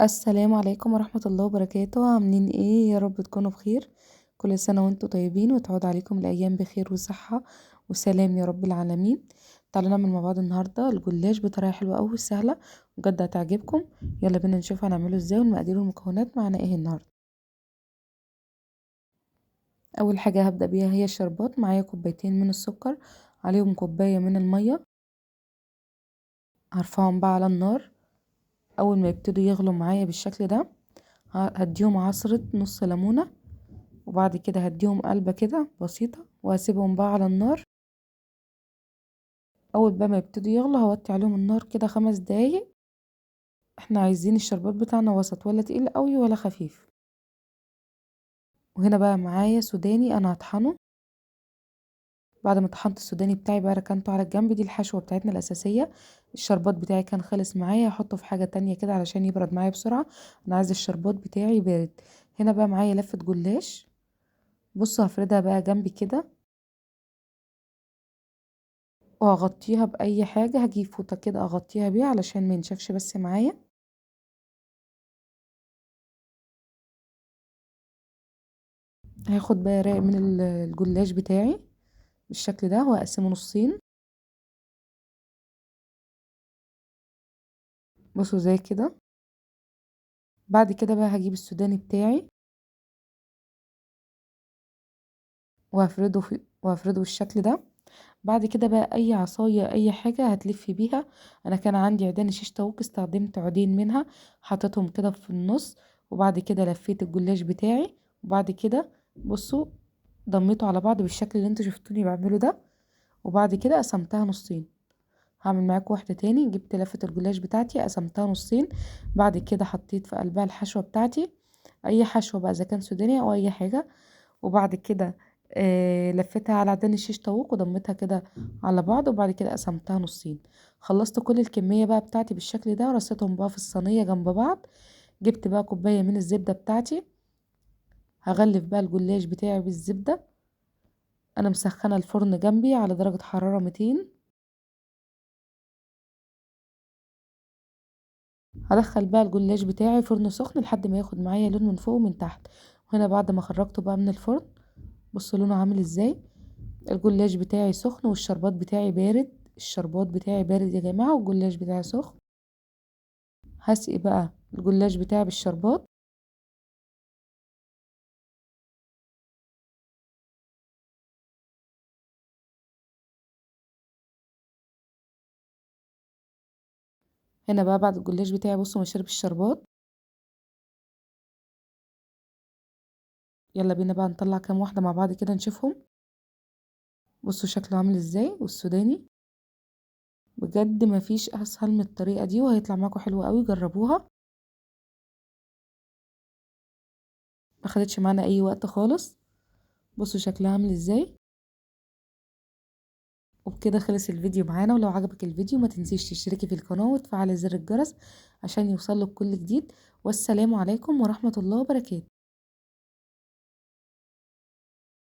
السلام عليكم ورحمة الله وبركاته. عاملين ايه؟ يا رب تكونوا بخير. كل سنة وانتم طيبين وتعود عليكم الأيام بخير وصحة وسلام يا رب العالمين. تعالوا نعمل مع بعض النهاردة الجلاش بطريقة حلوة أوي وسهلة بجد هتعجبكم. يلا بينا نشوف هنعمله ازاي والمقادير والمكونات معانا ايه النهاردة. أول حاجة هبدأ بيها هي الشربات. معايا كوبايتين من السكر، عليهم كوباية من المية، هرفعهم بقى على النار. أول ما يبتدوا يغلوا معايا بالشكل ده هديهم عصرة نص ليمونة، وبعد كده هديهم قلبة كده بسيطة وهسيبهم بقى على النار. أول بقى ما يبتدوا يغلوا هوطي عليهم النار كده 5 دقايق. احنا عايزين الشربات بتاعنا وسط، ولا تقيل قوي ولا خفيف. وهنا بقى معايا سوداني انا هطحنه. بعد ما طحنت السوداني بتاعي بقى ركنته على الجنب. دي الحشوة بتاعتنا الأساسية. الشربات بتاعي كان خلص معايا، هحطه في حاجة تانية كده علشان يبرد معايا بسرعة. انا عايزة الشربات بتاعي بارد. هنا بقى معايا لفة جلاش، بصوا هفردها بقى جنبي كده وهغطيها بأي حاجة. هجيب فوطة كده اغطيها بيها علشان ما ينشفش بس معايا. هاخد بقى رق من الجلاش بتاعي بالشكل ده وهقسمه نصين، بصوا زي كده. بعد كده بقى هجيب السوداني بتاعي وهفرده بالشكل ده. بعد كده بقى اي عصاية اي حاجة هتلفي بيها. انا كان عندي عيدان شيش طاووق، استخدمت عودين منها حطيتهم كده في النص، وبعد كده لفيت الجلاش بتاعي، وبعد كده بصوا ضميته على بعض بالشكل اللي انتوا شفتوني بعمله ده، وبعد كده قسمتها نصين. هعمل معاكم واحدة تاني. جبت لفة الجلاش بتاعتي قسمتها نصين، بعد كده حطيت في قلبها الحشوة بتاعتي، اي حشوة بقى اذا كان سوداني او اي حاجة، وبعد كده لفيتها على عيدان الشيش طاووق وضميتها كده على بعض، وبعد كده قسمتها نصين. خلصت كل الكمية بقى بتاعتي بالشكل ده ورصيتهم بقى في الصينية جنب بعض. جبت بقى كوباية من الزبدة بتاعتي، هغلف بقى الجلاش بتاعي بالزبدة. انا مسخنة الفرن جنبي على درجة حرارة 200. هدخل بقى الجلاش بتاعي فرن سخن لحد ما ياخد معايا لون من فوق ومن تحت. وهنا بعد ما خرجته بقى من الفرن بصوا لونه عامل ازاي. الجلاش بتاعي سخن والشربات بتاعي بارد. الشربات بتاعي بارد يا جماعة والجلاش بتاعي سخن. هسقي بقى الجلاش بتاعي بالشربات. هنا بقى بعد الجلاش بتاعي بصوا ما شرب الشربات. يلا بينا بقى نطلع كام واحدة مع بعض كده نشوفهم. بصوا شكله عامل ازاي. والسوداني بجد مفيش اسهل من الطريقة دي، وهيطلع معاكم حلو قوي، جربوها. ما خدتش معانا اي وقت خالص. بصوا شكلها عامل ازاي. وبكده خلص الفيديو معانا. ولو عجبك الفيديو ما تنسيش تشتركي في القناة وتفعلي زر الجرس عشان يوصلك كل جديد. والسلام عليكم ورحمة الله وبركاته.